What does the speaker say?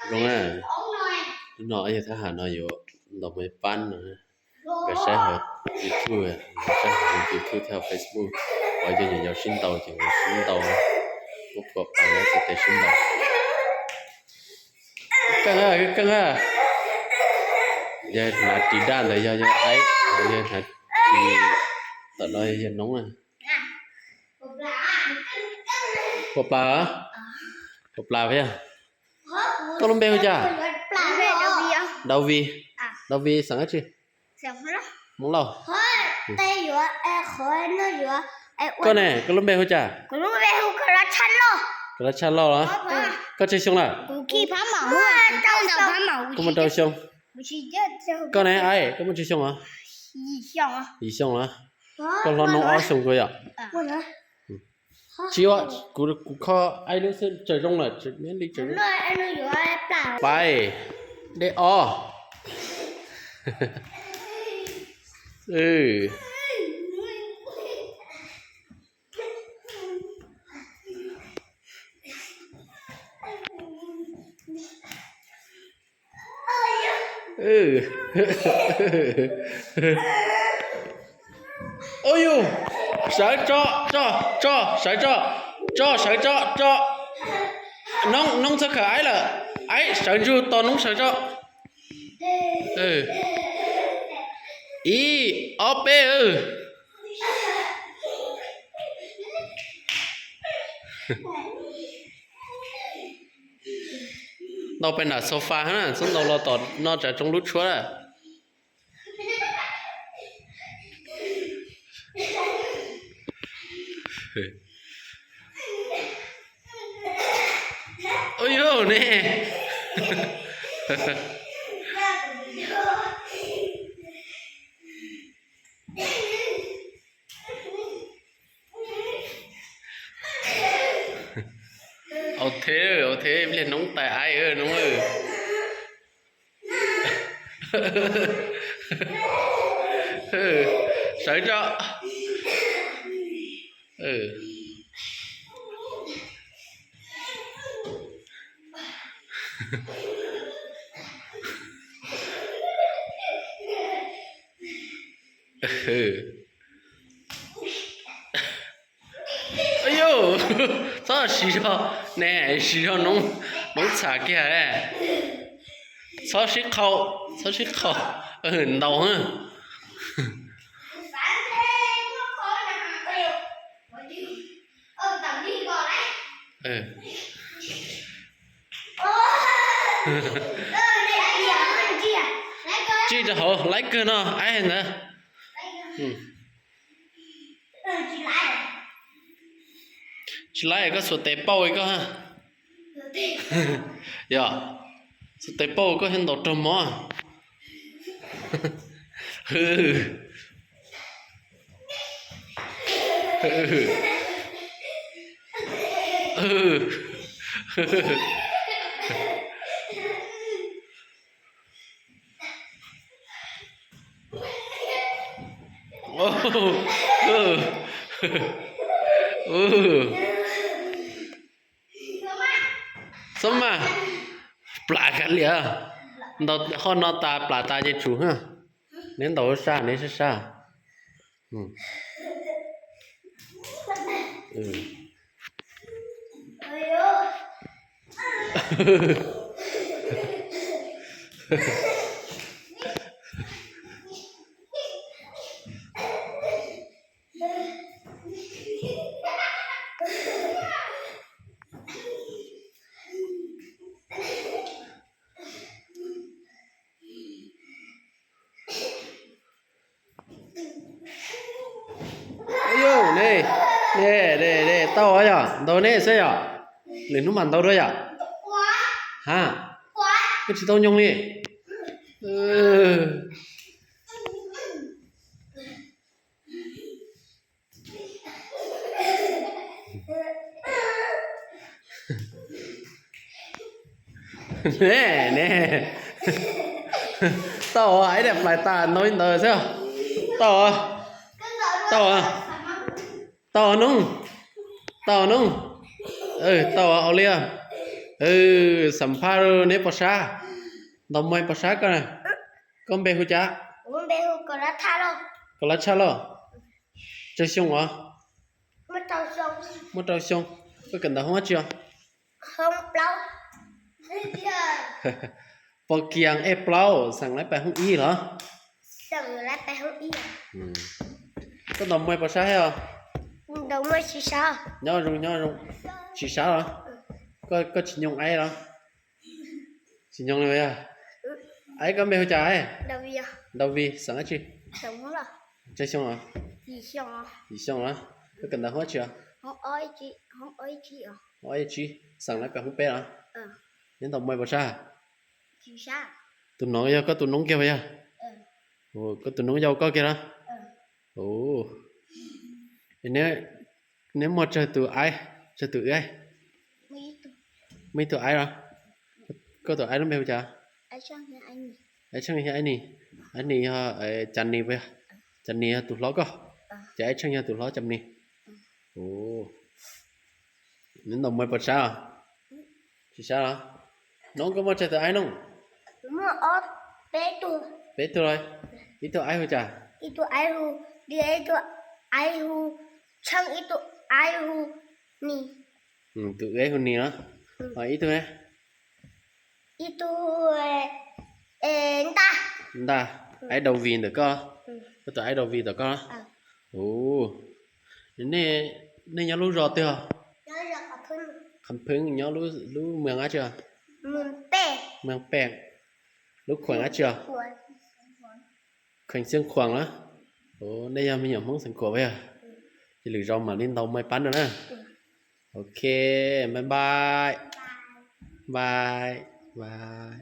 Zoo na, hnub no yog thab ham no yuav ntaus mus pab no, nkawd saib hauv YouTube, nkawd saib hauv YouTube thiab Facebook, uas yog nyiam yau sib ntaus ces nkawd sib ntaus, muab phua pas lawv txhais tes sib ntaus. Keej, keej, yog hnav ris daj ntawd yog, yog aib, yog hnav ris, tom no yog noob. Phua plas, phua plas yog. Koj lub npe hu cas? Dau Vij. Dau Vij xeem dab tsi? Hmoob Lauj. Koj ne, koj lub npe hu cas? Koj lub tshaj loj los? Koj tsawg xyoo lawm? Koj muaj rau xyoo. Koj ne, aib, koj muaj tsawg xyoo os? Yim xyoo los? Koj hlob noob ob xyoo kawg yom? Tsis ua, kuv, kuv kho aib lub xwb, tsaws zoo lawm, li tsaws zoo. Pais, dej ob. Ua yus, sawv tso, tso, tso, sawv tso, tso, sawv tso, tso. Noob, noob txhob khaws aib lawm, aib sawv ntsug tos noob sawv tso. Ib, ob, peb. Ntaus pem nram sofa na, txhob ntaus los tom no tsam tsoo lub tshuab lawm. Ua yus ne. Au thiab, au thiab, ib pliag noob tais aib noob. Sawv tso. Yus, txhob siv zog ne, siv zog noob txham kiag. Txhob sib qhau, txhob sib qhau, ntaus. Tsim rau hauv, laib kawg no, aib ntawd. Tsis laib koj xuas tes pauj koj. Yog, xuas tes pauj koj thiaj ntaus raug mov. Xab mas, plam kav liam. Ntaus hov no tas, plam tas ces tsum. Neb ntaus sab, neb sab sab. Yus ne, ne, tau yom, ntaus nej xwb yom. Lwm hnub mam ntaus dua yom. Ha, koj tsis tau nyoog li. Ne, ne, tau, ib daim plais tas ntaus li ntawd xwb. Tau, tau, tau noob, tau noob. Tau, ua li os. Xam phaj neb pos sab, ntaus muaj pos sab koj na. Koj npe hu cas? Koj lab tshaj loj? Tsawg xyoo os? Muaj rau xyoo. Koj kawm ntawv hoob dab tsi os? Pos kiag ej plaub, xeem lab pais hoob ib los? Koj ntaus muaj pos sab thiab os? Nyob zoo nyob zoo. Tsis sab los? Koj tsis nyoo aib los? Tsis nyoo li yog. Aib koj npe hu cas? Ntaus Vij, xeem dab tsi? Tsawg xyoo os? Yim xyoo los? Koj kawm ntawv hoob dab tsi os? Hoob ib, xeem lab pais hoob peb los? Neb ntaus muaj pos sab? Tus no yog koj tus noob kiag puas yog? Koj tus noob yau koj kiag los? Neb muaj tsawg tus aib, tsawg tus wb? Muaj ib tug aib los? Koj tus aib lub npe hu cas? Aib Tsheej, aib nis, aib nis yog Cas Nis puas yog? Cas Nis yog tus hlob koj, ces aib Tsheej yog tus hlob Cas Nis. Neb ntaus muaj pos sab os? Tsis sab los? Noob koj muaj tsawg tus aib noob? Peb tug los? Ib tug aib hu cas? Ib tug aib hu Tsheej, ib tug aib hu Nis. Tus aib hu Nis los? Ib tug ne? Ib tug Ntaj. Ntaj, aib Dau Vij ntawm koj? Koj tus aib Dau Vij ntawm koj? Nej nyob lub zos twg? Qhov Pheej. Nyob lub moos dab tsi? Moos Pem. Lub khueem dab tsi? Khueem Xeev Khuam los? Nej yog me nyuam Hmoob Xeev Khuam puas yog? Ces lwm zaus mam li ntaus muaj pab no na. Ok, bye bye. Bye bye.